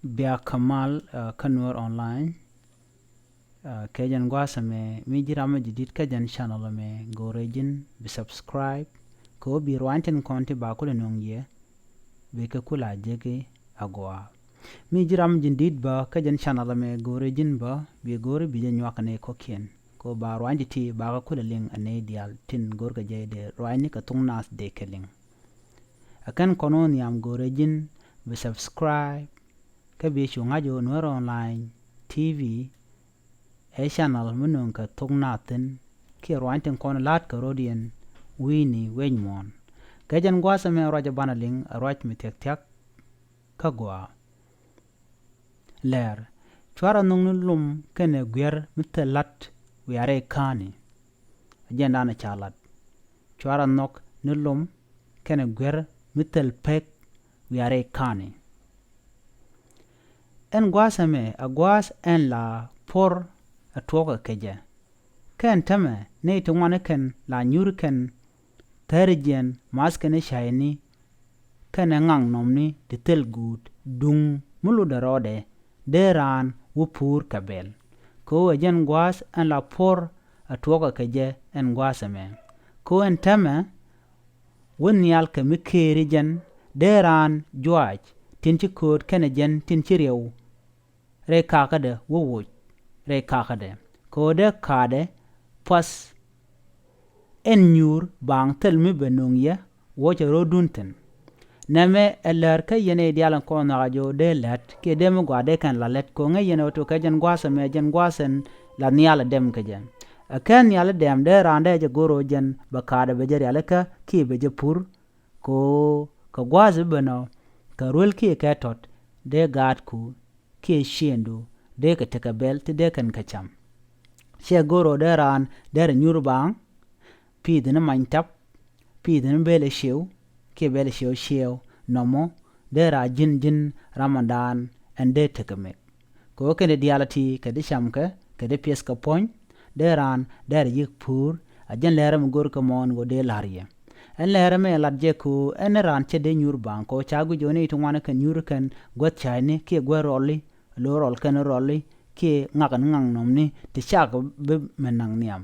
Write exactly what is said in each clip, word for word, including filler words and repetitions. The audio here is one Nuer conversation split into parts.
Bia kɛ mal kä Nuer Online. Kɛ jɛn gua̱a̱th ɛmɛ, mi ji̱ ram mi ji̱ di̱t kä jɛn channel ɛmɛ, go̱o̱rɛ ji̱n bi subscribe kɛ ɣöö bi ruaany tin kɔn ti ba kulɛ nöŋ yɛ, bi kɛ kula jeki agua. Mi ji̱ ram mi ji̱ di̱t bä kä jɛn channel ɛmɛ, go̱o̱rɛ ji̱n bä bi go̱o̱ri bi jɛ nyuak ni kɔkiɛn kɛ ɣöö ba ruaany ti ti ba kɛ kulɛ liŋ ani diaal tin go̱o̱rkɛ jɛ dee ruaany ni kɛ thuk naath dee kɛ liŋ. Ɛ kɛn kɔn wä nhiam, go̱o̱rɛ ji̱n bi subscribe kä bi cu ŋa̱c ɣöö Nuer Online T V ɛ channel mi nöŋ kɛ thuk naath thi̱n kiɛ ruaany tin kɔn la̱t kɛ rɔ̱diɛn wi̱i̱ni wec muɔ̱ɔ̱n. Kɛ jɛn gua̱a̱th ɛmɛ ruac ɛ banɛ liŋ ɛ ruac mi thia̱k thia̱k kä gɔaa. Lɛr, cuarɛ nhɔk ni lum kɛnɛ guiɛr mi thil la̱t wiarɛ ka̱a̱ni. Ɛ jɛn danɛ ca lat. Cuarɛ nhɔk ni lum kɛnɛ guiɛr mi thil pek wiarɛ ka̱a̱ni. Ɛn gua̱a̱th ɛmɛ ɛ gua̱a̱th ɛn la puɔr ɛ tuɔɔkɛ kɛ jɛ. Kɛn täämɛ nɛy ti ŋuani kɛn la nyuuri kɛn thäri jiɛn math kɛn i̱ cayni kɛnɛ ŋaknɔmni ti thil guut duŋ mi lutdɛ rɔɔdɛ dee raan wä puur kɛ bɛl. Kɛ ɣöö ɛ jɛn gua̱a̱th ɛn la puɔr ɛ tuɔɔkɛ kɛ jɛ ɛn gua̱a̱th ɛmɛ. Kɛ ɣöö ɛn täämɛ wä nhial kɛ mi këëri jɛn dee raan juaac tin ci kööt kɛnɛ jɛn tin ci riɛw rɛy kakädɛ wä woc rɛy kakädɛ. Kɛ ɣöö dee ka̱a̱dɛ pua̱th ɛn nyuur baaŋ thil mi bɛ nöŋ yɛ wuɔcɛ ro̱dun thi̱n. Nɛmɛ ɛ läär kä yɛn ɛ diaal in kɔn nhɔakä jɛ ɣöö dee lät kiɛ dee mi gɔaa dee kɛn la lät kɛ ɣöö ŋäc yɛn ɛ ɣöö tok kɛ jɛn gua̱a̱th ɛmɛ jɛn gua̱a̱th ɛn la nhial ɛ dɛm kä jɛ. Ɛ kɛn nhial ɛ dɛm dee raan dee jɛ go̱r ɣöö jɛn bɛ ka̱a̱dɛ bɛ jɛ rialikä kiɛ bɛ jɛ pur. Kɛ ɣöö kɛ gua̱a̱th bi ben ɔ kɛ ruel kiɛ kɛ tɔt dee gaatku kiɛ ciëëndu dee kɛ tekɛ bɛl ti dee kɛn kɛ cam. Ciɛ go̱r ɣöö dee raan derɛ nyuur baaŋ, pi̱i̱th ni many tap, pi̱i̱th ni bɛl ɛ ciëw kiɛ bɛl ɛ ciëw ciëw nɔmɔ dee raa ji̱n ji̱n Ramadan ɛn dee tekɛ mek. Kɛ ɣöö kɛn di diaal ti kɛ di camkɛ kɛ di piɛthkɛ puɔ̱ny dee raan derɛ yi̱k puur. A jɛn lɛɛrɛ mi go̱rkɛ mɔɔn ɣöö dee la̱r yɛ. Ɛn lɛɛrɛ mi ɛ lat jɛ kɛ ɣöö ɛn ni raan cɛ dee nyuur baaŋ kɛ ɣöö ca guic ɣöö ni ti ŋuani kɛn nyuur kɛn guäth ca̱cni kiɛ guäth rɔli lo̱r rɔl kɛn rɔli kiɛ ŋak ni ŋaknɔmni ti cak bi mi naŋ nhiam.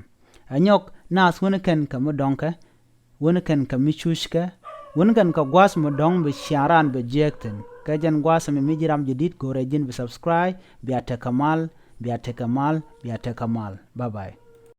Ɛ nyɔk naath wäni kɛn kɛ mi dɔ̱ŋkɛ, wäni kɛn kɛ mi cuckɛ, wäni kɛn kɛ gua̱a̱th mi dɔ̱ŋ bi ciaŋ raan bɛ jiääk thi̱n. Kɛ jɛn gua̱a̱th mi mi ji̱ ram jɛ di̱t go̱rɛ ji̱n bi subscribe, bia tekɛ mal, bia tekɛ mal, bia tekɛ mal. Bye bye.